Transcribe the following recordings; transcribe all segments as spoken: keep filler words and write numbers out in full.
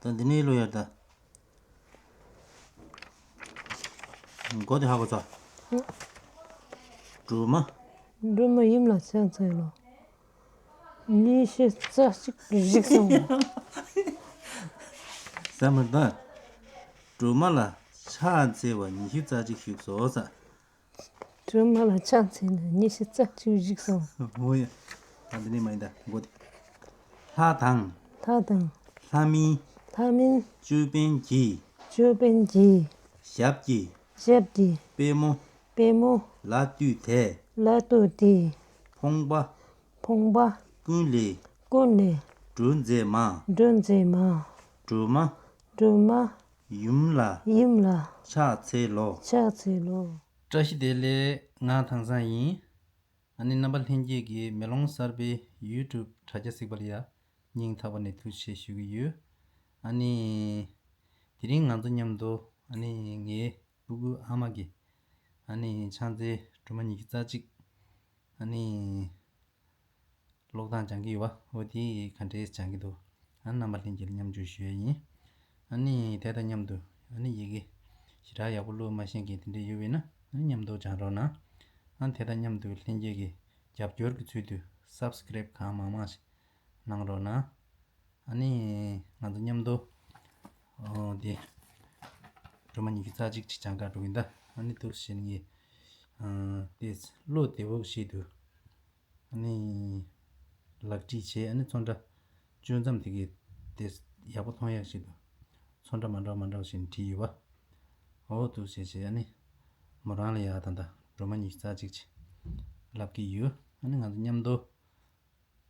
ད་འདི་ནས་ཀློག་ཡ་ད། མགོ་དེ་ཧ་གོ་ཚོ། སྦྲུམ་མ། སྦྲུམ་མ་ཡུམ་ལ་ཕྱག་འཚལ་ལོ། ཉི་ཤུ་རྩ་གཅིག་བཞུགས་སོང་། ཟ་མ་ད། སྦྲུམ་མ་ལ་ཕྱག་འཚལ་བ་ཉི་ཤུ་རྩ་གཅིག་བཞུགས་སོ་ཟེར། སྦྲུམ་མ་ལ་ཕྱག་འཚལ་ན་ཉི་ཤུ་རྩ་གཅིག་བཞུགས་སོང་། འོ་ཡ། ད་འདི་ནས་མ་ཡིན་ད་མགོ་དེ། ལྷ་དང་། ལྷ་དང་། ལྷ་མིན། ལྷ་མིན། ཅོད་པན་གྱི། ཅོད་པན་གྱི། ཞབས་ཀྱི། ཞབས་ཀྱི། པད་མོ། པད་མོ། ལ་བཏུད་དེ། ལ་བཏུད་དེ། ཕོངས་པ། ཕོངས་པ། ཀུན་ལས། ཀུན་ལས། སྒྲོལ་མཛད་མ། སྒྲོལ་མཛད་མ། སྦྲུམ་མ། སྦྲུམ་མ། ཡུམ་ལ། ཡུམ་ལ། ཕྱག་འཚལ་ལོ། ཕྱག་འཚལ་ལོ། བཀྲ་ཤིས་བདེ་ལེགས། ང་དེང་སང་ཡིན། ཨ་ནི་རྣམ་པ་ལྷན་རྒྱས་ཀྱིས་མེ་ལོང་གསར་པའི་ཡུ་ཊུབ་དྲ་རྒྱ་གཟིགས་པ་ལ་ཡ་སྙིང་ཐག་པ་ནས་ཐུགས་རྗེ་ཆེ་ཞུ་གི་ཡོད། ཨ་ནི་དེ་རིང་ང་ཚོ་མཉམ་དུ་ཨ་ནི་ངའི་སྤུ་གུ་ཨ་མ་གིས་ཨ་ནི་ཕྱག་འཚལ་སྦྲུམ་མ་ཉི་ཤུ་རྩ་གཅིག་ཨ་ནི་ཀློག་སྟངས་སྦྱང་གི་ཡོད་པ། འོ་དེ་ག་འདྲས་སྦྱང་གི་འདུག་ཨ་ནི་རྣམ་པ་ལྷན་རྒྱས་ལ་མཉམ་སྤྱོད་ཞུ་ཡས་ཡིན། ཨ་ནི་དེ་དང་མཉམ་དུ་ཨ་ནི་ཡི་གེ་ཞེ་དྲག་ཡག་པོ་ཀློག་མ་ཤེས་མཁན་དེ་འདྲས་ཡོད་པ་ཡིན་ན་ཨ་ནི་མཉམ་དུ་སྦྱང་རོགས་གནང་། ཨ་ནི་དེ་དང་མཉམ་དུ་ལྷན་རྒྱས་ཀྱི་རྒྱབ་སྐྱོར་གྱི་ཚུལ་དུ་སབ་སི་ཀེ་རེབ་གང་མང་མང་ཞིག་གནང་རོགས་གནང་། ཨ་ནི་ང་ཚོ་མཉམ་དུ་ཨོ་དེ་སྒྲོལ་མ་ཉི་ཤུ་རྩ་གཅིག་ཅིག་སྦྱང་གར་འགྲོ་གི་ཡིན་ད། ཨ་ནི་འདུག་སེ་བྱས་ནས་ཨ་དེ་བློ་བདེ་བོ་ཞིག་ཏུ་ཨ་ནི་ལག་བྲིས་བྱས། ཨ་ནི་ཚོན་ཁྲ་གཅོད་མཚམས་དེ་གའི་དེ་ཡག་པོ་མཐོང་ཡག་ཞིག་ཏུ་ཚོན་ཁྲ་མ་འདྲ་བ་མ་འདྲ་བ་ཞིག་བྲིས་ཡོད་པ། ཨོ་འདུག་སེ་བྱས་བྱས་ཨ་ནི་མོ་རང་ལ་ཡག་ད་ད་སྒྲོལ་མ་ཉི་ཤུ་རྩ་གཅིག་ཅིག་ལབ་ཀྱི་ཡོད། ཨ་ནི་ང་ཚོ་མཉམ་དུ་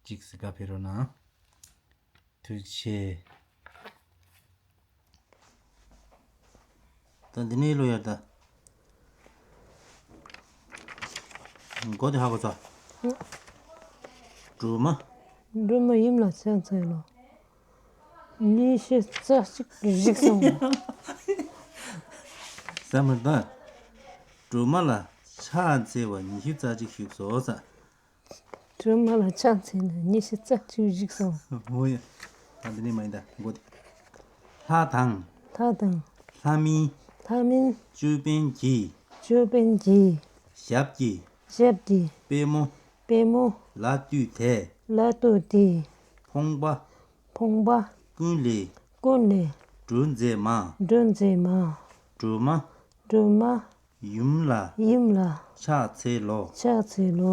གཅིག་གཟིགས་ག་ཕེབས་རོགས་གནང་། ཐུགས་རྗེ་ཆེ། ད་འདི་ནས་ཀློག་ཡ་ད། མགོ་དེ་ཧ་གོ་ཚོ། སྦྲུམ་མ། སྦྲུམ་མ་ཡུམ་ལ་ཕྱག་འཚལ་ལོ། ཉི་ཤུ་རྩ་གཅིག་བཞུགས་སོང་། ཟ་མ་ད། སྦྲུམ་མ་ལ་ཕྱག་འཚལ་བ་ཉི་ཤུ་རྩ་གཅིག་བཞུགས་སོ་ཟེར། སྒྲོལ་མ་ལ་ཕྱག་འཚལ་ན་ཉི་ཤུ་རྩ་གཅིག་བཞུགས་སོང་། འོ་ཡ། ད་འདི་ནས་མ་ཡིན་ད་མགོ་དེ། ལྷ་དང་། ལྷ་དང་། ལྷ་མིན། ལྷ་མིན། ཅོད་པན་གྱི། ཅོད་པན་གྱི། ཞབས་ཀྱི། ཞབས་ཀྱི། པད་མོ། པད་མོ། ལ་བཏུད་དེ། ལ་བཏུད་དེ། ཕོངས་པ། ཕོངས་པ། ཀུན་ལས། ཀུན་ལས། སྒྲོལ་མཛད་མ། སྒྲོལ་མཛད་མ། སྒྲོལ་མ། སྒྲོལ་མ། ཡུམ་ལ། ཡུམ་ལ། ཕྱག་འཚལ་ལོ། ཕྱག་འཚལ་ལོ།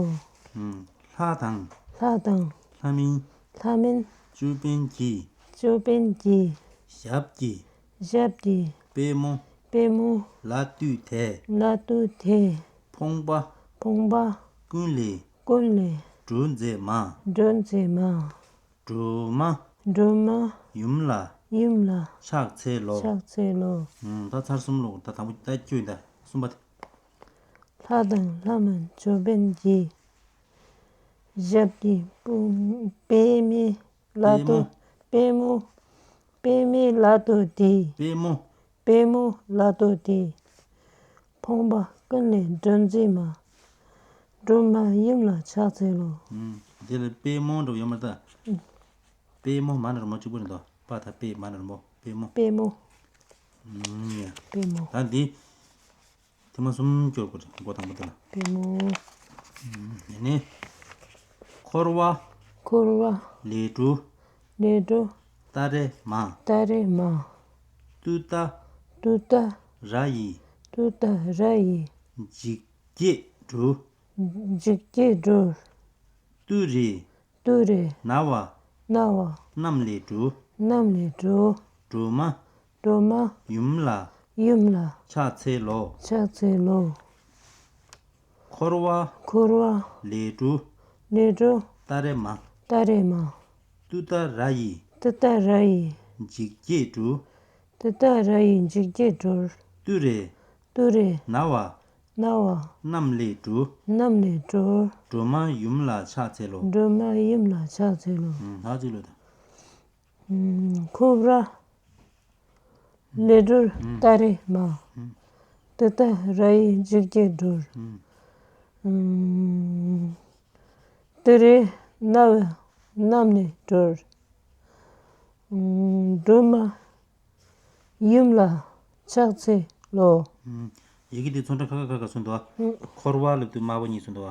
ཨུམ། ལྷ་དང་། ལྷ་དང་། ལྷ་མིན། ལྷ་མིན། ཅོད་པན་གྱི། ཅོད་པན་གྱི། ཞབས་ཀྱི། ཞབས་ཀྱི། པད་མོ། པད་མོ། ལ་བཏུད་དེ། ལ་བཏུད་དེ། ཕོངས་པ། ཕོངས་པ། ཀུན་ལས། ཀུན་ལས། སྒྲོལ་མཛད་མ། སྒྲོལ་མཛད་མ། སྒྲོལ་མ། སྒྲོལ་མ། ཡུམ་ལ། ཡུམ་ལ། ཕྱག་འཚལ་ལོ། ཕྱག་འཚལ་ལོ། ཨུམ། ད་ཚར་གསུམ་ཀློག་ད་དང་པོ་ད་ཁྱོད་ད་གསུམ་པ་དེ། ལྷ་དང་ལྷ་མིན་ཅོད་པན་གྱི། ཞབས་ཀྱི་པུ་པད་མའི་ལ་ཏོ། པད་མོ། པད་མའི་ལ་ཏོ་དེ། པད་མོ། པད་མོ་ལ་ཏོ་དེ། ཕོངས་པ་ཀུན་ལས་སྒྲོལ་མཛད་མ། སྒྲོལ་མ་ཡུམ་ལ་ཕྱག་འཚལ་ལོ། ཨུམ། དེ་ལ་པད་མོ་འགྲོ་ཡོད་མ་རེད་ད། ཨུམ། པད་མོ་མ་ན་རོ་མོ་གཅིག་པུ་རེད་དོ། པ་ད་པད་མ་ན་རོ་མོ། པད་མོ། པད་མོ། ཨུམ། ཡ། པད་མོ། ད་འདི། ཐེངས་མ་གསུམ་སྐྱོར་དགོས་རེད། མགོ་དང་པོ་དེ་ལ། པད་མོ། ཨུམ། ཡ་ནི། འཁོར་བ། འཁོར་བ། ལས་དྲུག་ལས་དྲུག་ཏཱ་རེ་མ། ཏཱ་རེ་མ། ཏུཏྟཱ། ཏུཏྟཱ། ར་ཡི། ཏུཏྟཱ་ར་ཡི། འཇིགས་བྱེད་དྲུག་འཇིགས་བྱེད་དྲུག་ཏུ་རེ། ཏུ་རེ། ན་བ། ན་བ། རྣམས་ལས་དྲུག་རྣམས་ལས་དྲུག་སྒྲོལ་མ། སྒྲོལ་མ། ཡུམ་ལ། ཡུམ་ལ། ཕྱག་འཚལ་ལོ། ཕྱག་འཚལ་ལོ། འཁོར་བ། འཁོར་བ། ལས་དྲུག་ལས་དྲུག་ཏཱ་རེ་མ། ཏཱ་རེ་མ། ཏུཏྟཱ་ར་ཡི། ཏུཏྟཱ་ར་ཡི། འཇིགས་བྱེད་དྲུག་ཏུཏྟཱ་ར་ཡི་འཇིགས་བྱེད་དྲུག་ཏུ་རེ། ཏུ་རེ། ན་བ། ན་བ། རྣམས་ལས་དྲུག་རྣམས་ལས་དྲུག་སྒྲོལ་མ་ཡུམ་ལ་ཕྱག་འཚལ་ལོ། སྒྲོལ་མ་ཡུམ་ལ་ཕྱག་འཚལ་ལོ། ཨུམ། ད་ཅིག་ལོ་ད། ཨུམ། འཁོར་བ། ལས་དྲུག་ཨུམ། ཏཱ་རེ་མ། ཨུམ། ཏུཏྟཱ་ར་ཡི་འཇིགས་བྱེད་དྲུག་ཨུམ། ཨུམ། ཏུ་རེ། ན་བ། རྣམས་ལས་དྲུག་ཨུམ། སྒྲོལ་མ། ཡུམ་ལ་ཕྱག་འཚལ་ལོ། ཡི་གེ་དེ་ཚོན་ཁྲ་ཁ་ཁ་ཁ་ཁ་ཚུན་དུ། འཁོར་བ་ལབ་དུས་དམར་པོ་གཉིས་ཚུན་དུ།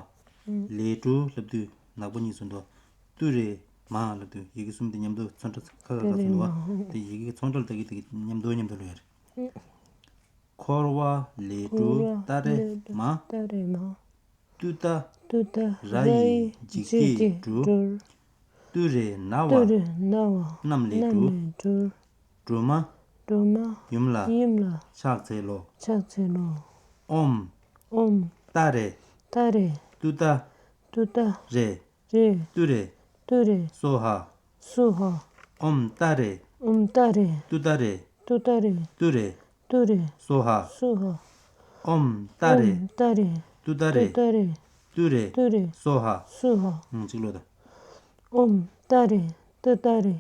ལས་གྲུབ་ལབ་དུས་ནག་པོ་གཉིས་ཚུན་དུ། ཏུ་རེ་མ་ལབ་དུས་ཡི་གེ་གསུམ་དེ་མཉམ་དུ་ཚོན་ཁྲ་ཁ་ཁ་ཁ་ཚུན་དུ། དེ་ཡི་གེ་ཚོན་ཁྲ་ལ་ད་གི་ད་གི་མཉམ་དུ་མཉམ་དུ་ལོས་ཡར། འཁོར་བ་ལས་གྲུབ་ཏཱ་རེ་མ། ཏཱ་རེ་མ། ཏུཏྟཱ། ཏུཏྟཱ། ར་ཡི་འཇིགས་བྱེད་གྲུ། ཏུ་རེ་ན་བ། ཏུ་རེ་ན་བ། རྣམས་ལས་གྲུབ། རྣམས་ལས་གྲུབ། སྒྲོལ་མ། སྒྲོལ་མ། ཡུམ་ལ། ཡུམ་ལ། ཕྱག་འཚལ་ལོ། ཕྱག་འཚལ་ལོ། ཨོཾ། ཨོཾ། ཏཱ་རེ། ཏཱ་རེ། ཏུཏྟཱ། ཏུཏྟཱ། རེ། རེ། ཏུ་རེ། ཏུ་རེ། སྭཱ་ཧཱ། སྭཱ་ཧཱ། ཨོཾ་ཏཱ་རེ། ཨོཾ་ཏཱ་རེ། ཏུཏྟཱ་རེ། ཏུཏྟཱ་རེ། ཏུ་རེ། ཏུ་རེ། སྭཱ་ཧཱ། སྭཱ་ཧཱ། ཨོཾ་ཏཱ་རེ། ཨོཾ་ཏཱ་རེ། ཏུཏྟཱ་རེ། ཏུཏྟཱ་རེ། ཏུ་རེ། ཏུ་རེ། སྭཱ་ཧཱ། སྭཱ་ཧཱ། ཨང་གཅིག་ལོ་ད། ཨོཾ་ཏཱ་རེ། ཏུཏྟཱ་རེ།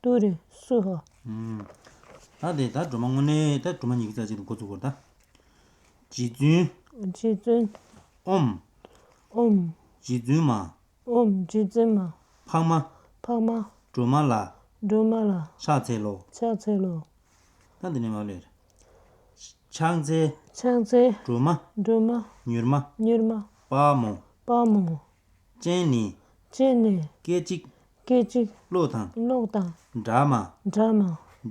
ཏུ་རེ། སྭཱ་ཧཱ། ཨང་། ད་དེ་ད་སྒྲོལ་མ་དངོས་གནས་ད་སྒྲོལ་མ་ཉིད་ཀྱི་རྩ་གཅིག་ཏུ་འགོ་ཚུགས་དགོས་ད། རྗེ་བཙུན། རྗེ་བཙུན། ཨོཾ། ཨོཾ། རྗེ་བཙུན་མ། ཨོཾ། རྗེ་བཙུན་མ། འཕགས་མ། འཕགས་མ། སྒྲོལ་མ་ལ། སྒྲོལ་མ་ལ། ཕྱག་འཚལ་ལོ། ཕྱག་འཚལ་ལོ། ད་འདི་ནས་མར་ལོས། ཕྱག་འཚལ། ཕྱག་འཚལ། སྒྲོལ་མ། སྒྲོལ་མ། མྱུར་མ། མྱུར་མ། དཔའ་མོ། དཔའ་མོ། སྤྱན་ནི། སྤྱན་ནི། སྐད་ཅིག་སྐད་ཅིག་གློག་དང་། གློག་དང་། འདྲ་མ། འདྲ་མ།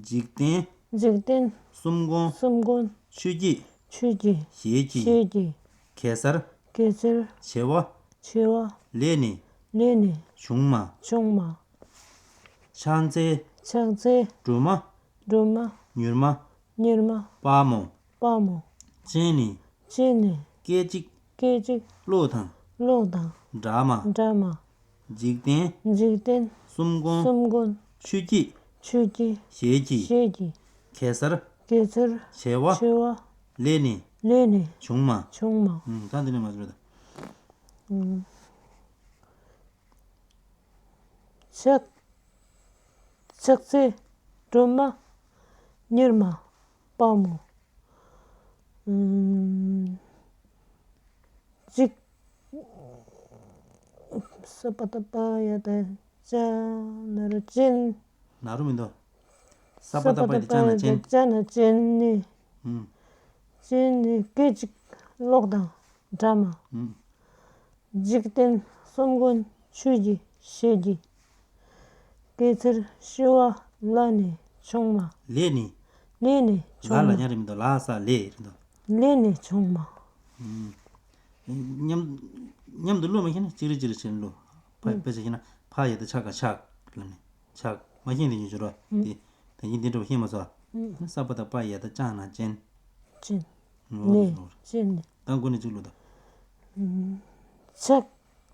འཇིག་རྟེན། འཇིག་རྟེན། གསུམ་མགོན། གསུམ་མགོན། ཆོས་ཀྱི། ཆོས་ཀྱི། ཞལ་གྱིས། ཞལ་གྱིས། གེ་སར། གེ་སར། བྱེ་བ། བྱེ་བ། ལས་ནི། ལས་ནི། བྱུང་མ། བྱུང་མ། ཕྱག་འཚལ། ཕྱག་འཚལ། སྒྲོལ་མ། སྒྲོལ་མ། མྱུར་མ། མྱུར་མ། དཔའ་མོ། དཔའ་མོ། སྤྱན་ནི། སྤྱན་ནི། སྐད་ཅིག་སྐད་ཅིག་གློག་དང་། གློག་དང་། འདྲ་མ། འདྲ་མ། འཇིག་རྟེན། འཇིག་རྟེན། གསུམ་མགོན། གསུམ་མགོན། ཆོས་ཀྱི། ཆོས་ཀྱི། ཞལ་གྱིས། ཞལ་གྱིས། གེ་སར། གེ་སར། བྱེ་བ། བྱེ་བ། ལས་ནི། ལས་ནི། བྱུང་མ། བྱུང་མ། ཨང་། ད་འདི་ནས་མར་ལོས་ད། ཨང་། ཕྱག་ཕྱག་འཚལ་སྒྲོལ་མ། མྱུར་མ། དཔའ་མོ། ཨུམ། གཅིག་ས་པ་བཏགས་སྤ་ཡ་བཏགས་སྤྱ་ན་རོ་སྤྱན། ན་རོ་མི་འདུག་ས་པ་བཏགས་སྤ་ཡ་བཏགས་སྤྱ་ན་སྤྱན། སྤྱ་ན་སྤྱན་ནི། ཨུམ། སྤྱན་ནི་སྐད་ཅིག་གློག་དང་འདྲ་མ། ཨུམ། འཇིག་རྟེན་གསུམ་མགོན་ཆོས་ཀྱི་ཞལ་གྱིས། གེ་སར་ཤི་བ་ལས་ནི་བྱུང་མ། ལས་ནི། ལས་ནི་ལ་བྱུང་ལ་མ། ཉ་རེ་མི་འདུག་ལ་ས་ལས་རེད་འདུག་ལས་ནི་བྱུང་མ། ཨུམ། མཉམ་མཉམ་དུ་ཀློག་མ་ཤེས་ན་གཅིག་རེ་གཅིག་རེ་བྱས་ནས་ཀློག་ཕ། ཨུམ། དཔེ་ཆ་ཤེས་ན་ཕ་ཡ་བཏགས་ཕྱ་ག་ཕྱག་ལབ་ནས་ཕྱག་མ་ཤེས་ནས་ཡིན་ཞུ་རོགས། ཨུམ། དེ་ད་ཡིན་དེ་འདྲ་བ་ཤེས་མ་སོང་། ཨུམ། ས་པ་བཏགས་སྤ་ཡ་བཏགས་སྤྱ་ན་སྤྱན། སྤྱན། ངོ་ནས་ནས་སྤྱན་ནས། ད་མགོ་ནས་གཅིག་ཀློག་ད། ཕྱག་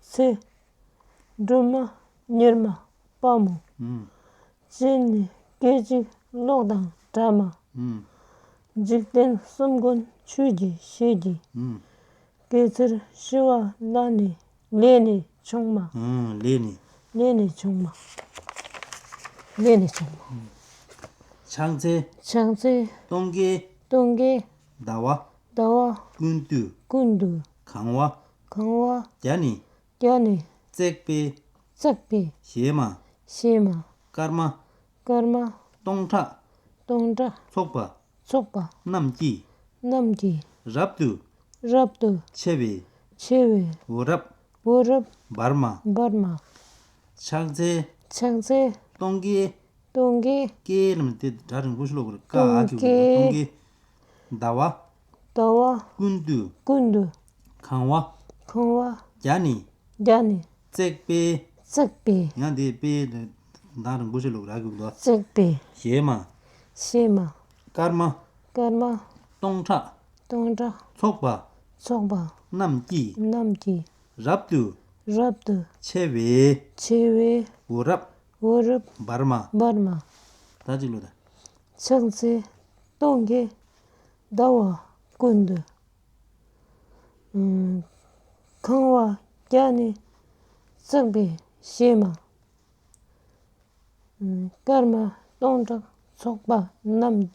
འཚལ་སྒྲོལ་མ་མྱུར་མ་དཔའ་མོ། ཨུམ། སྤྱན་ནི་སྐད་ཅིག་གློག་དང་འདྲ་མ། ཨུམ། འཇིག་རྟེན་གསུམ་མགོན་ཆོས་ཀྱི་ཞལ་གྱིས། ཨུམ། གེ་སར་ཤི་བ་ལས་ནི་ལས་ནི་བྱུང་མ། ཨུམ། ལས་ནི། ལས་ནི་བྱུང་མ། ལས་ནི་བྱུང་མ། ཕྱག་འཚལ། ཕྱག་འཚལ། སྟོན་ཀའི། སྟོན་ཀའི། ཟླ་བ། ཟླ་བ། ཀུན་ཏུ། ཀུན་ཏུ། གང་བ། གང་བ། བརྒྱ་ནི། བརྒྱ་ནི། བརྩེགས་པའི། བརྩེགས་པའི། ཞལ་མ། ཞལ་མ། དཀར་མ། དཀར་མ། སྟོང་ཕྲག་སྟོང་ཕྲག་ཚོགས་པ། ཚོགས་པ། རྣམས་ཀྱིས། རྣམས་ཀྱིས། རབ་ཏུ། རབ་ཏུ། ཕྱེ་བའི། ཕྱེ་བའི། འོད་རབ། འོད་རབ། འབར་མ། འབར་མ། ཕྱག་འཚལ། ཕྱག་འཚལ། སྟོན་ཀའི། སྟོན་ཀའི། ཀའི་ལབ་ནས་དེ་སྒྲ་རིང་པོ་ཞིག་ཀློག་དགོས་རེད། ཀ་ཨ་ཀྱི་འོད་སྟོན་ཀའི། ཟླ་བ། ཟླ་བ། ཀུན་ཏུ། ཀུན་ཏུ། གང་བ། གང་བ། བརྒྱ་ནི། བརྒྱ་ནི། བརྩེགས་པའི། བརྩེགས་པའི། ཡང་དེ་པའི་དེ་གདངས་རིང་པོ་ཞིག་ཀློག་རག་གི་འདུག་བརྩེགས་པའི། ཞལ་མ། ཞལ་མ། དཀར་མ། དཀར་མ། སྟོང་ཕྲག་སྟོང་ཕྲག་ཚོགས་པ། ཚོགས་པ། རྣམས་ཀྱིས། རྣམས་ཀྱིས། རབ་ཏུ། རབ་ཏུ། ཕྱེ་བའི། ཕྱེ་བའི། འོད་རབ། འོད་རབ། འབར་མ། འབར་མ། ད་གཅིག་ཀློག་ད། ཕྱག་འཚལ་སྟོན་ཀའི་ཟླ་བ་ཀུན་ཏུ། གང་བ་བརྒྱ་ནི་བརྩེགས་པའི་ཞལ་མ། དཀར་མ་སྟོང་ཕྲག་ཚོགས་པ་རྣམས་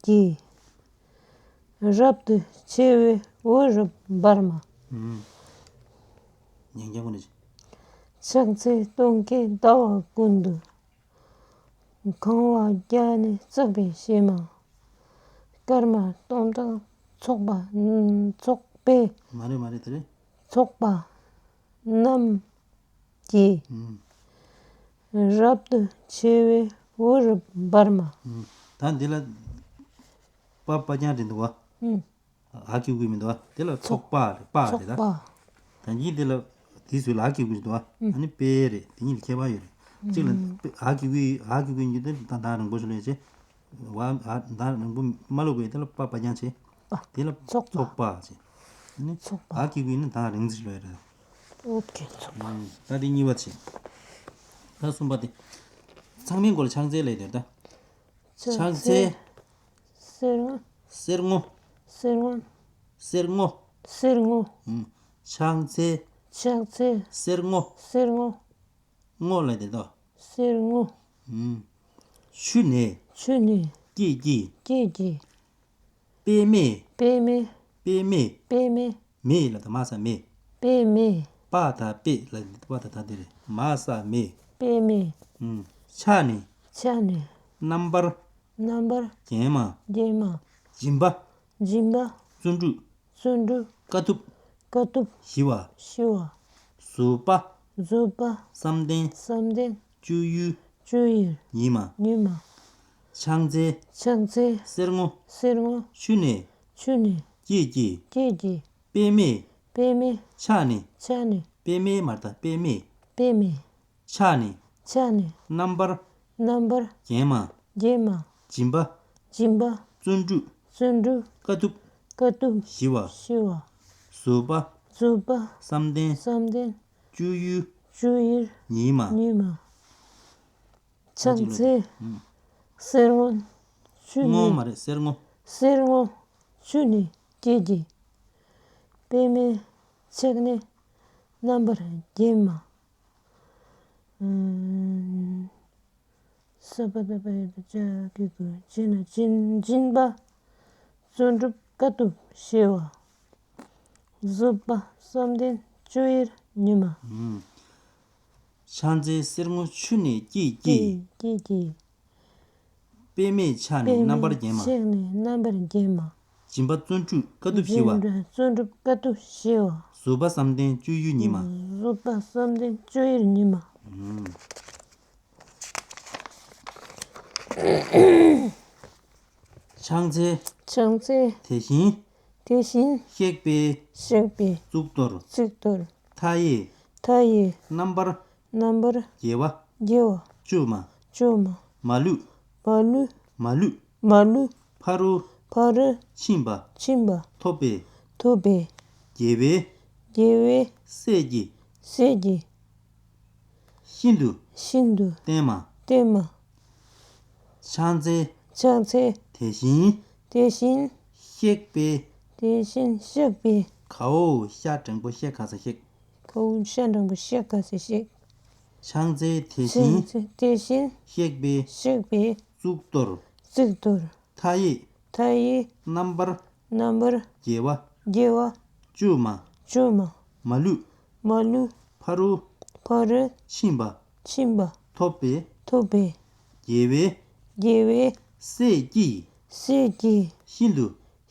ཀྱིས། རབ་ཏུ་ཕྱེ་བའི་འོད་རབ་འབར་མ། ཨུམ། ཉན་རྒྱག་གོ་ནི། ཕྱག་འཚལ་སྟོན་ཀའི་ཟླ་བ་ཀུན་ཏུ། གང་བ་བརྒྱ་ནི་བརྩེགས་པའི་གཞས་མ། སྐར་མ་སྟོང་ཕྲག་ཚོགས་པ་ཚོགས་པའི། མ་རེད་མ་རེད་དེ་རེད། ཚོགས་པ་རྣམས་ཀྱིས། ཨུམ། རབ་ཏུ་ཕྱེ་བའི་འོད་རབ་འབར་མ། ཨུམ། ད་འདི་ལ་པ་པ་རྐྱང་རེད་འདུག་བ། ཨུམ། ཨ་གི་གུ་མི་འདུག་བ། དེ་ལ་ཚོགས་པ་རེད། པ་རེད་ད། ཚོགས་པ། ད་གིན་དེ་ལ་དེའི་ཚུལ་ལ་ཨ་གི་གུ་འདུག་བ། ཨུམ། ཨ་ནི་པའི་རེད། དེ་གཉིས་ལ་ཁྱད་པར་ཡོད་རེད། གཅིག་ལ་ཨུམ། ཨ་གི་གུ་ཨ་གི་གུ་ཡིན་རྒྱུ་དེ་ད་ད་རིང་པོ་ཞིག་ལོས་བྱེད། བ་ཨ་ད་རིང་པོ་མ་ལོག་གི་དེ་ལ་པ་པ་རྐྱང་བྱེད། པ། དེ་ལ་ཚོགས་པ། ཚོགས་པ་བྱེད། ཨ་ནི་ཚོགས་པ། ཨ་གི་གུ་ཡིན་ན་ད་རིང་ཙམ་ཞིག་ལོས་རེད། ཨོ་ཁེ། ཚོགས་པ། ཨུམ། ད་དེ་གཉིས་པ་བྱེད། ད་གསུམ་པ་དེ། ཚང་མའི་མགོ་ལ་ཕྱག་འཚལ་ལབ་དེར་ད། ཕྱག་འཚལ། གསེར་སྔོ། གསེར་སྔོ། གསེར་སྔོ། གསེར་སྔོ། གསེར་སྔོ། ཨུམ། ཕྱག་འཚལ། ཕྱག་འཚལ། གསེར་སྔོ། གསེར་སྔོ། སྔོ་ལབ་དེ་དོ། གསེར་སྔོ། ཨུམ། ཆུ་ནས། ཆུ་ནས། སྐྱེས་ཀྱི། སྐྱེས་ཀྱི། པདྨས། པདྨས། པདྨས། པདྨས། མེ་ལ་ད་མ་ས་མེ། པདྨས། པ་ད་པེ་ལ་པ་ད་ད་དེ་རེད། མ་ས་མེ། པདྨས། ཨུམ། ཕྱག་ནས། ཕྱག་ནས། རྣམ་པར། རྣམ་པར། བརྒྱན་མ། བརྒྱན་མ། སྦྱིན་པ། སྦྱིན་པ། བརྩོན་འགྲུས། བརྩོན་འགྲུས། དཀའ་ཐུབ། དཀའ་ཐུབ། ཞི་བ། ཞི་བ། གཟུགས་པ། གཟུགས་པ། བསམ་གཏན། བསམ་གཏན། སྤྱོད་ཡུལ། སྤྱོད་ཡུལ། ཉིད་མ། ཉིད་མ། ཕྱག་འཚལ། ཕྱག་འཚལ། གསེར་སྔོ། གསེར་སྔོ། ཆུ་ནས། ཆུ་ནས། སྐྱེས་ཀྱི། སྐྱེས་ཀྱི། པདྨས། པདྨས། ཕྱག་ནས། ཕྱག་ནས། པདྨས་མ་རེད་ད། པདྨས། པདྨས། ཕྱག་ནས། ཕྱག་ནས། རྣམ་པར། རྣམ་པར། བརྒྱན་མ། བརྒྱན་མ། སྦྱིན་པ། སྦྱིན་པ། བརྩོན་འགྲུས། བརྩོན་འགྲུས། དཀའ་ཐུབ། དཀའ་ཐུབ། ཞི་བ། ཞི་བ། གཟུགས་པ། གཟུགས་པ། བསམ་གཏན། བསམ་གཏན། སྤྱོད་ཡུལ། སྤྱོད་ཡུལ། ཉིད་མ། ཉིད་མ། ཕྱག་འཚལ། ཨུམ། གསེར་སྔོ། ཆུ་ནས། སྔོ་མ་རེད། གསེར་སྔོ། གསེར་སྔོ། ཆུ་ནས་སྐྱེས་ཀྱི། པདྨའི་ཕྱག་ནི་རྣམ་པར་བརྒྱན་མ། ཨུམ། ས་པ་ད་པ་ཡ་ད་ཅ་གི་གུ་ཅི་ན་སྦྱིན། སྦྱིན་པ། བརྩོན་འགྲུས་དཀའ་ཐུབ་ཞི་བ། གཟུགས་པ་བསམ་གཏན་སྤྱོད་ཡུལ་ཉིད་མ། ཨུམ། ཕྱག་འཚལ་གསེར་སྔོ་ཆུ་ནས་སྐྱེས་ཀྱི། སྐྱེས་ཀྱི། པདྨའི་ཕྱག་ནི་རྣམ་པར་བརྒྱན་མ། པདྨའི་ཕྱག་ནི་རྣམ་པར་བརྒྱན་མ། སྦྱིན་པ་བརྩོན་འགྲུས་དཀའ་ཐུབ་ཞི་བ། སྦྱིན་པ་བརྩོན་འགྲུས་དཀའ་ཐུབ་ཞི་བ། གཟུགས་པ་བསམ་གཏན་སྤྱོད་ཡུལ་ཉིད་མ། གཟུགས་པ་བསམ་གཏན་སྤྱོད་ཡུལ་ཉིད་མ། ཨུམ། ཕྱག་འཚལ། ཕྱག་འཚལ། དེ་བཞིན། དེ་བཞིན། གཤེགས་པའི། གཤེགས་པའི། གཙུག་ཏོར། གཙུག་ཏོར། མཐའ་ཡས། མཐའ་ཡས། རྣམ་པར། རྣམ་པར། རྒྱལ་བ། རྒྱལ་བ། བཅོས་མ། བཅོས་མ། མ་ལུས། མ་ལུས། མ་ལུས། མ་ལུས། ཕ་རོལ། ཕ་རོལ། ཕྱིན་པ། ཕྱིན་པ། ཐོབ་པའི། ཐོབ་པའི། རྒྱལ་བའི། རྒྱལ་བའི། སྲས་ཀྱི། སྲས་ཀྱི། ཤིན་ཏུ། ཤིན་ཏུ། བརྟན་མ། བརྟན་མ། ཕྱག་འཚལ། ཕྱག་འཚལ། དེ་བཞིན། དེ་བཞིན། གཤེགས་པའི། དེ་བཞིན་གཤེགས་པའི། གའོ་ཤ་འགྲེང་བུ་གཤེ་ག་ས་གཤེགས། གའོ་ཤ་འགྲེང་བུ་གཤེ་ག་ས་གཤེགས། ཕྱག་འཚལ་དེ་བཞིན། ཕྱག་འཚལ་དེ་བཞིན། གཤེགས་པའི། གཤེགས་པའི། གཙུག་ཏོར། གཙུག་ཏོར། མཐའ་ཡས། མཐའ་ཡས། རྣམ་པར། རྣམ་པར། རྒྱལ་བ། རྒྱལ་བ། བཅོས་མ། བཅོས་མ། མ་ལུས། མ་ལུས། ཕ་རོལ། ཕ་རོལ། ཕྱིན་པ། ཕྱིན་པ། ཐོབ་པའི། ཐོབ་པའི། རྒྱལ་བའི། རྒྱལ་བའི། སྲས་ཀྱི། སྲས་ཀྱི། ཤིན་ཏུ།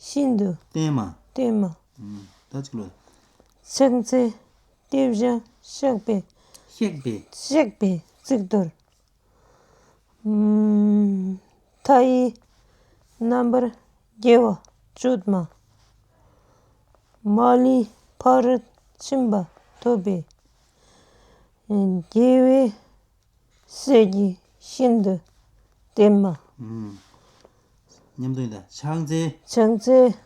ཤིན་ཏུ། བརྟན་མ། བརྟན་མ། ཨུམ། ད་གཅིག་ལོས། ཕྱག་འཚལ། དེ་བཞིན་གཤེགས་པའི། གཤེགས་པའི། གཤེགས་པའི་གཙུག་ཏོར། ཨུམ། མཐའ་ཡས། རྣམ་པར། རྒྱལ་བ། བཅོས་མ། མ་ལུས། ཕ་རོལ། ཕྱིན་པ། ཐོབ་པའི། རྒྱལ་བའི། སྲས་ཀྱི། ཤིན་ཏུ། བརྟན་མ། ཨུམ། མཉམ་དུ་ཡིན་ད། ཕྱག་འཚལ། ཕྱག་འཚལ།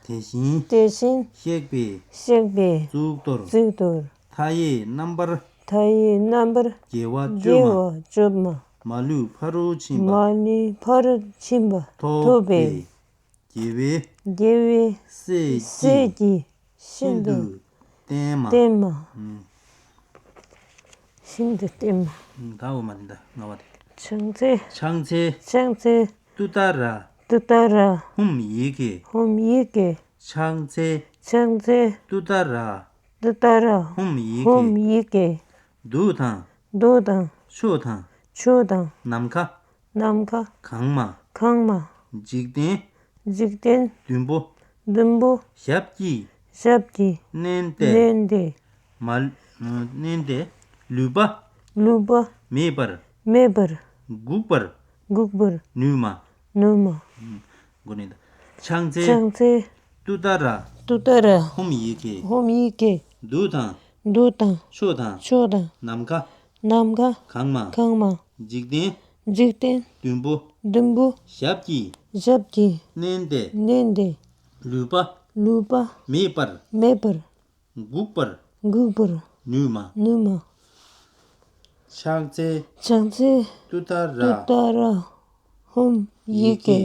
དེ་བཞིན། དེ་བཞིན། གཤེགས་པའི། གཤེགས་པའི། གཙུག་ཏོར། གཙུག་ཏོར། མཐའ་ཡས་རྣམ་པར། མཐའ་ཡས་རྣམ་པར། རྒྱལ་བ་བཅོས་མ། རྒྱལ་བ་བཅོས་མ། མ་ལུས་ཕ་རོལ་ཕྱིན་པ། མ་ལུས་ཕ་རོལ་ཕྱིན་པ། ཐོབ་པའི། ཐོབ་པའི། རྒྱལ་བའི། རྒྱལ་བའི། སྲས་ཀྱི། སྲས་ཀྱི། ཤིན་ཏུ། ཤིན་ཏུ། བརྟན་མ། བརྟན་མ། ཨུམ། ཤིན་ཏུ་བརྟན་མ། ཨུམ། ད་འོ་མ་དེ་འདྲ་ང་བ་དེ། ཕྱག་འཚལ། ཕྱག་འཚལ། ཕྱག་འཚལ། ཏུཏྟཱ་ར། ཏུཏྟཱ་ར། ཧཱུྃ་ཡི་གེ། ཧཱུྃ་ཡི་གེ། ཕྱག་འཚལ། ཕྱག་འཚལ། ཏུཏྟཱ་ར། ཏུཏྟཱ་ར། ཧཱུྃ་ཡི་གེ། ཧཱུྃ་ཡི་གེ། གདུགས་དང་། གདུགས་དང་། མཆོག་དང་། མཆོག་དང་། ནམ་མཁའ། ནམ་མཁའ། གང་མ། གང་མ། འཇིག་རྟེན། འཇིག་རྟེན། བདུན་པོ། བདུན་པོ། ཞབས་ཀྱིས། ཞབས་ཀྱིས། མནན་ཏེ། མནན་ཏེ། མ། མནན་ཏེ། ལུས་པ། ལུས་པ། མེད་པར། མེད་པར། འགུགས་པར། འགུགས་པར། ནུས་མ། ནུས་མ། འགོ་ནས་ད། ཕྱག་འཚལ། ཕྱག་འཚལ། ཏུཏྟཱ་ར། ཏུཏྟཱ་ར། ཧཱུྃ་ཡི་གེ། ཧཱུྃ་ཡི་གེ། རྡུལ་དང་། རྡུལ་དང་། ཕྱོགས་དང་། ཕྱོགས་དང་། ནམ་མཁའ། ནམ་མཁའ། གང་མ། གང་མ། འཇིག་རྟེན། འཇིག་རྟེན། བདུན་པོ། བདུན་པོ། ཞབས་ཀྱིས། ཞབས་ཀྱིས། མནན་ཏེ། མནན་ཏེ། ལུས་པ། ལུས་པ། མེད་པར། མེད་པར། འགུགས་པར། འགུགས་པར། ནུས་མ། ནུས་མ། ཕྱག་འཚལ། ཕྱག་འཚལ། ཏུཏྟཱ་ར། ཏུཏྟཱ་ར། ཧཱུྃ་ཡི་གེ།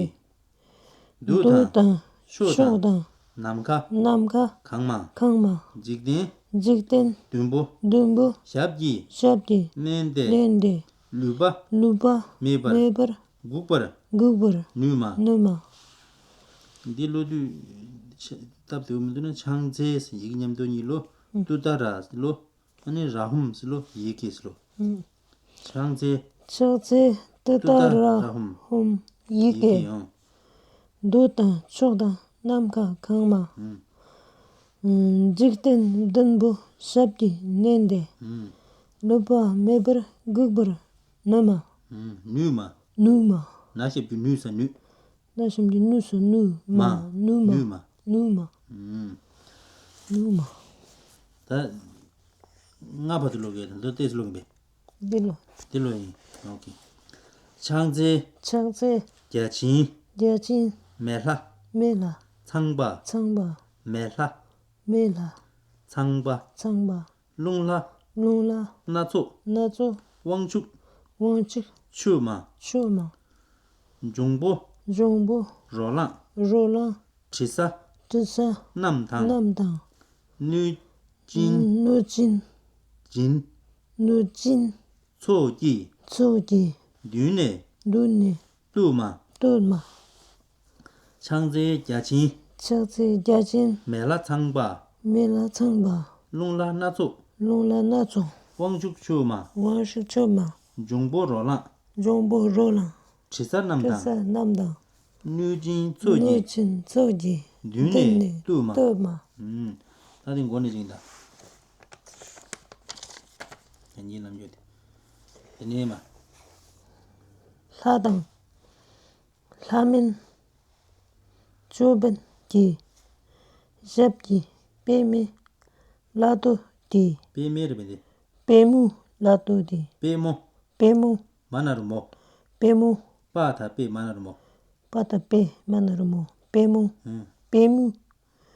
རྡུལ་དང་། ཕྱོགས་དང་། ཕྱོགས་དང་། ནམ་མཁའ། ནམ་མཁའ། གང་མ། གང་མ། འཇིག་རྟེན། འཇིག་རྟེན། བདུན་པོ། བདུན་པོ། ཞབས་ཀྱིས། ཞབས་ཀྱིས། མནན་ཏེ། མནན་ཏེ། ལུས་པ། ལུས་པ། མེད་པར། མེད་པར། འགུགས་པར། འགུགས་པར། ནུས་མ། ནུས་མ། འདི་ཀློག་དུས་སྟབས་བདེ་པོ་མི་འདུག་ན། ཕྱག་འཚལ་ཟེར་ཡི་གེ་མཉམ་དུ་གཉིས་ཀློག་ཨུ། ཏུཏྟཱ་ར་ཟེར་ཀློག་ཨ་ནི་ར་ཧཱུྃ་ཟེར་ཀློག་ཡི་གེ་ཟེར་ཀློག་ཨུ། ཕྱག་འཚལ། ཕྱག་འཚལ། ཏུཏྟཱ་ཏུཏྟཱ་ར་ཧཱུྃ། ཧཱུྃ་ཡི་གེ། ཡི་གེ་ཨང་། རྡུལ་དང་ཕྱོགས་དང་ནམ་མཁའ་གང་མ། ཨུ། འཇིག་རྟེན་བདུན་པོ་ཞབས་ཀྱིས་མནན་ཏེ། ཨུ། ལུས་པ་མེད་པར་འགུགས་པར་ནུས་མ། ཨུ། ནུས་མ། ནུས་མ། ན་ཞབས་ཀྱུ་ནུས་ས་ནུས། ན་ཞབས་ཀྱུ་ནུས་ས་ནུས་མ། མ། ནུས་མ། ནུས་མ། ནུས་མ། ཨུ། ནུས་མ། ད་ལྔ་བར་དུ་ཀློག་གི་ཡོད་དམ། འདི་ལྟས་སུ་ཀློག་གི་མེད། འདི་ཀློག་འདི་ཀློག་ཡིན། ཨོ་ཁེ། ཕྱག་འཚལ། ཕྱག་འཚལ། བརྒྱ་བྱིན། བརྒྱ་བྱིན། མེ་ལྷ། མེ་ལྷ། ཚངས་པ། ཚངས་པ། མེ་ལྷ། མེ་ལྷ། ཚངས་པ། ཚངས་པ། རླུང་ལྷ། རླུང་ལྷ། སྣ་ཚོགས། སྣ་ཚོགས། དབང་ཕྱུག། དབང་ཕྱུག། ཆོས་མ། ཆོས་མ། འབྱུང་པོ། འབྱུང་པོ། རོ་ལངས། རོ་ལངས། དྲི་ཟ། དྲི་ཟ། རྣམས་དང་། རྣམས་དང་། གནོད་སྦྱིན། གནོད་སྦྱིན། སྦྱིན། གནོད་སྦྱིན། ཚོགས་ཀྱིས། ཚོགས་ཀྱིས། མདུན་ནས། མདུན་ནས། བཏུལ་མ། བཏུལ་མ། ཕྱག་འཚལ་བརྒྱ་བྱིན། ཕྱག་འཚལ་བརྒྱ་བྱིན། མེ་ལྷ་ཚངས་པ། མེ་ལྷ་ཚངས་པ། རླུང་ལྷ་སྣ་ཚོགས། རླུང་ལྷ་སྣ་ཚོགས། དབང་ཕྱུག་མཆོད་མ། དབང་ཕྱུག་མཆོད་མ། འབྱུང་པོ་རོ་ལངས། འབྱུང་པོ་རོ་ལངས། དྲི་ཟ་རྣམས་དང་། དྲི་ཟ་རྣམས་དང་། གནོད་སྦྱིན་ཚོགས་ཀྱིས། གནོད་སྦྱིན་ཚོགས་ཀྱིས། མདུན་ནས་མདུན་ནས་བཏུལ་མ། བཏུལ་མ། ཨུམ། ད་དེ་མགོ་ནས་ཅིག་ད། ཡང་ཉིད་ལམ་བརྗོད་དེ། དེ་ནས་མ། ལྷ་དང་། ལྷ་མིན་ཅོད་པན་གྱི་ཞབས་ཀྱི་པདྨའི་ལ་སྟོད་དེ། པདྨའི་རེད་པས་འདི། པདྨོའི་ལ་སྟོད་དེ། པདྨོ། པདྨོ། མ་ན་རོ་མོ། པདྨོ། པ་ད་པད་མ་ན་རོ་མོ། པ་ད་པད་མ་ན་རོ་མོ། པདྨོ། ཨུམ། པདྨོ།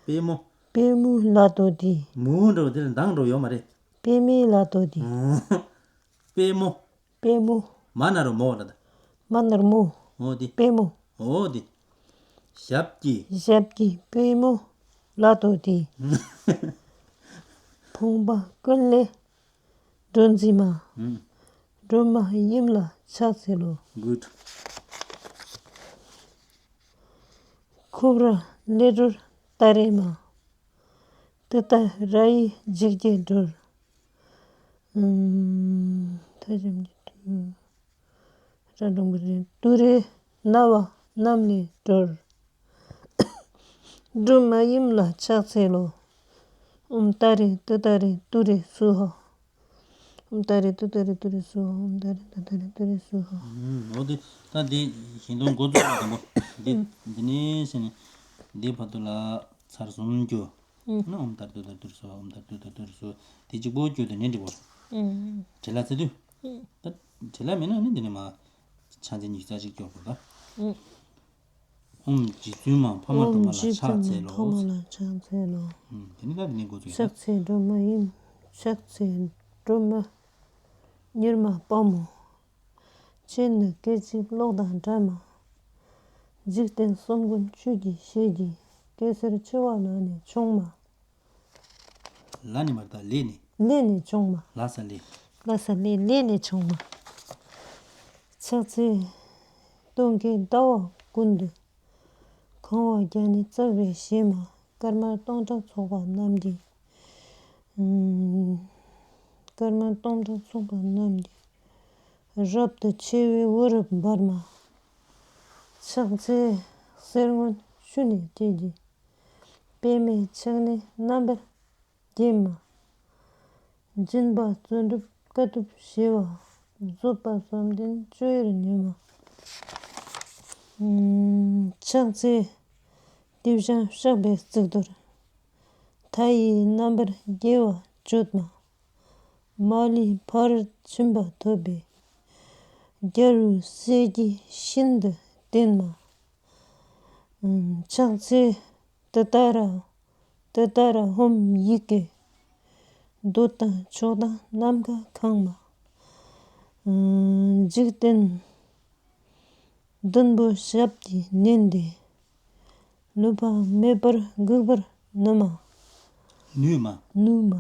པདྨོ། པདྨོའི་ལ་སྟོད་དེ། མོ་འདྲ་བོ་དེ་ལ་མདངས་འདྲ་བོ་ཡོད་མ་རེད། པདྨའི་ལ་སྟོད་དེ། ཨུམ། པདྨོ། པདྨོ། མ་ན་རོ་མོ་ལ་ད། མ་ན་རོ་མོ། འོ་དེ། པདྨོ། འོ་དེ། ཞབས་ཀྱི། ཞབས་ཀྱི་པདྨོའི་ལ་སྟོད་དེ། ཕོངས་པ་ཀུན་ལས་སྒྲོལ་མཛད་མ། ཨུམ། སྒྲོལ་མ་ཡུམ་ལ་ཕྱག་འཚལ་ལོ། གུཌ། ཁོ་བོར་ལས་སྒྲོལ་ཏཱ་རེ་མ། ཏུཏྟཱ་ར་ཡིས་འཇིགས་བརྒྱད་སྒྲོལ། ཨུམ། ཐ་ཞབས་ཀྱུ་ཏུ། ར་འགྲེང་བུ་རེ། ཏུ་རེ་ན་བ་རྣམས་ལས་སྒྲོལ། སྒྲོལ་མ་ཡུམ་ལ་ཕྱག་འཚལ་ལོ། ཨོཾ་ཏཱ་རེ་ཏུཏྟཱ་རེ་ཏུ་རེ་སྭཱ་ཧཱ། ཨོཾ་ཏཱ་རེ་ཏུཏྟཱ་རེ་ཏུ་རེ་སྭཱ་ཧཱ། ཨོཾ་ཏཱ་རེ་ཏུཏྟཱ་རེ་ཏུ་རེ་སྭཱ་ཧཱ། ཨུམ། འོ་དེ་ད་འདི་བཞིན་དུ་འགོ་བཙུགས་པ་དང་པོ་འདི། འདི་ནས་ཟེར་ནས་འདི་བར་དུ་ལ་ཚར་གསུམ་རྒྱུ། ཨུམ། ཨོཾ་ཏཱ་རེ་ཏུཏྟཱ་རེ་ཏུ་རེ་སྭཱ་ཧཱ། ཨོཾ་ཏཱ་རེ་ཏུཏྟཱ་རེ་ཏུ་རེ་སྭཱ་ཧཱ། དེ་གཅིག་པོ་རྒྱུ་དེ་ནས་འགྲིག་གོ། ཨུམ། བྲེལ་བ་ཚ་དུས། ཨུམ། ད་བྲེལ་བ་མེད་ན་ནི་འདི་ནས་མ་ཕྱག་འཚལ་ཉི་ཤུ་རྩ་གཅིག་སྐྱོར་དགོས་ད། ཨུམ། ཨོཾ་རྗེ་བཙུན་མ་འཕགས་མ་སྒྲོལ་མ་ལ་ཕྱག་འཚལ་ལོ། ཨོཾ་རྗེ་བཙུན་མ་འཕགས་མ་སྒྲོལ་མ་ལ་ཕྱག་འཚལ་ལོ། ཨུམ། དེ་ནི་ད་དེ་ནས་འགོ་བཙུགས་ཡིན་ད། ཕྱག་འཚལ་སྒྲོལ་མ་ཡིན། ཕྱག་འཚལ་སྒྲོལ་མ་མྱུར་མ་དཔའ་མོ། ཁྱེད་ནི་སྐད་ཅིག་གློག་དང་འདྲ་མ། འཇིག་རྟེན་གསུམ་མགོན་ཆོས་ཀྱི་ཞལ་གྱི། གེ་སར་འཆི་བ་ལ་ནི་མཆོང་མ། ལ་ནི་མ་རེད་ད། ལས་ནི། ལས་ནི་མཆོང་མ། ལ་ས་ལས། ལ་ས་ལས། ལས་ནི་མཆོང་མ། ཕྱག་འཚལ་སྟོན་ཀའི་ཟླ་བ་ཀུན་ཏུ། གང་བ་བརྒྱ་ནི་བརྩེགས་པའི་ཞལ་མ། སྐར་མ་སྟོང་ཕྲག་ཚོགས་པ་རྣམས་ཀྱིས། ཨུམ། སྐར་མ་སྟོང་ཕྲག་ཚོགས་པ་རྣམས་ཀྱིས། རབ་ཏུ་ཕྱེ་བའི་འོད་རབ་འབར་མ། ཕྱག་འཚལ་གསེར་སྔོན་ཆུ་ནས་སྐྱེས་ཀྱི། པདྨས་ཕྱག་ནི་རྣམ་པར་བརྒྱན་མ། སྦྱིན་པ་བརྩོན་འགྲུས་དཀའ་ཐུབ་ཞི་བ། བཟོད་པ་བསམ་གཏན་སྤྱོད་ཡུལ་ཉིད་མ། ཕྱག་འཚལ་དེ་བཞིན་གཤེགས་པའི་གཙུག་ཏོར། མཐའ་ཡས་རྣམ་པར་རྒྱལ་བ་བརྗོད་མ། མ་ལུས་ཕ་རོལ་ཕྱིན་པ་ཐོབ་པའི། རྒྱལ་བའི་སྲས་ཀྱིས་ཤིན་ཏུ་བསྟེན་མ། ཕྱག་འཚལ་ཏུཏྟཱ་ར། ཏུཏྟཱ་ར་ཧཱུྃ་ཡི་གེ། འདོད་དང་ཕྱོགས་དང་ནམ་མཁའ་གང་མ། འཇིག་རྟེན་བདུན་པོ་ཞབས་ཀྱིས་མནན་ཏེ། ལུས་པ་མེད་པར་འགུགས་པར་ནུས་མ། ནུས་མ། ནུས་མ།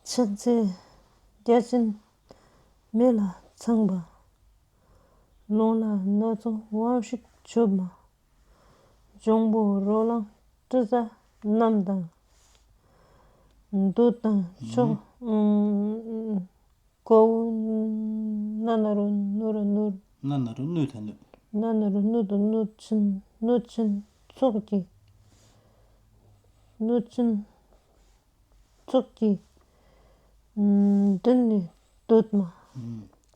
ཕྱག་འཚལ་བརྒྱ་བྱིན་མེ་ལྷ་ཚངས་པ། རླུང་ལྷ་སྣ་ཚོགས་དབང་ཕྱུག་མཆོད་མ། འབྱུང་པོ་རོ་ལངས་དྲི་ཟ་རྣམས་དང་། འདོད་དང་ཕྱོགས། ཀ་འུ་ན་ན་རོ་ནུ་ར་ནུར། ན་ན་རོ་ནུ་ད་ནུ། ན་ན་རོ་ནུ་ད་ནུ་ཆེན། ནུ་ཆེན་ཚོགས་ཀྱི། ནུ་ཆེན་ཚོགས་ཀྱི། མདུན་ནས་འདོད་མ།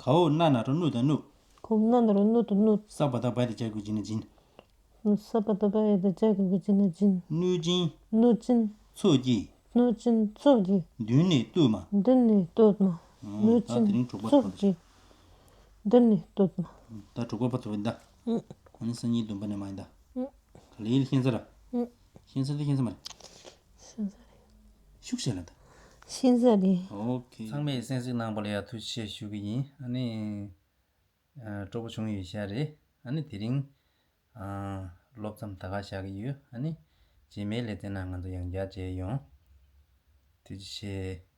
ཁའོ་ན་ན་རོ་ནུ་ད་ནུ། ཁའོ་ན་ན་རོ་ནུ་ད་ནུ། ས་པ་ད་བ་ཡ་ད་བྱ་གུ་ཇི་ན་ཇིན། ས་པ་ད་བ་ཡ་ད་བྱ་གུ་ཇི་ན་ཇིན། ནུ་ཅིན། ནུ་ཅིན། ཚོགས་ཀྱི། ནུ་ཅིན་ཚོགས་ཀྱི། མདུན་ནས་བསྟོད་མ། མདུན་ནས་བསྟོད་མ། ནུ་ཅིན་ཚོགས་ཀྱི། མདུན་ནས་བསྟོད་མ། ད་དྲུག་པ་པ་ཚོ་ཡིན་ད། ཨ་ནི་སང་ཉིན་བདུན་པ་ནས་མ་ཡིན་ད། ག་ལེ་ཡིན་ཤེས་ས་ར། ཤེས་ས་དེ་ཤེས་ས་མ་རེད། ཤེས་ས་རེད། ཤུགས་བྱས་ལ་ད། ཤེས་ས་རེད། ཨོ་ཁེ། ཚང་མས་གསན་གཟིགས་གནང་པ་ལ་ཡང་ཐུགས་རྗེ་ཆེ་ཞུ་གི་ཡིན། ཨ་ནི། སྤྲོ་པོ་བྱུང་ཡོད་ཤག་རེད། ཨ་ནི་དེ་རིང་། ཨ། སློབ་མཚམས་ད་ག་བཞག་གི་ཡོད། ཨ་ནི། རྗེས་མའི་ལེ་ཚན་ནང་ང་ཚོ་ཡང་བསྐྱར་མཇལ་ཡོང་། ཐུགས་རྗེ་ཆེ།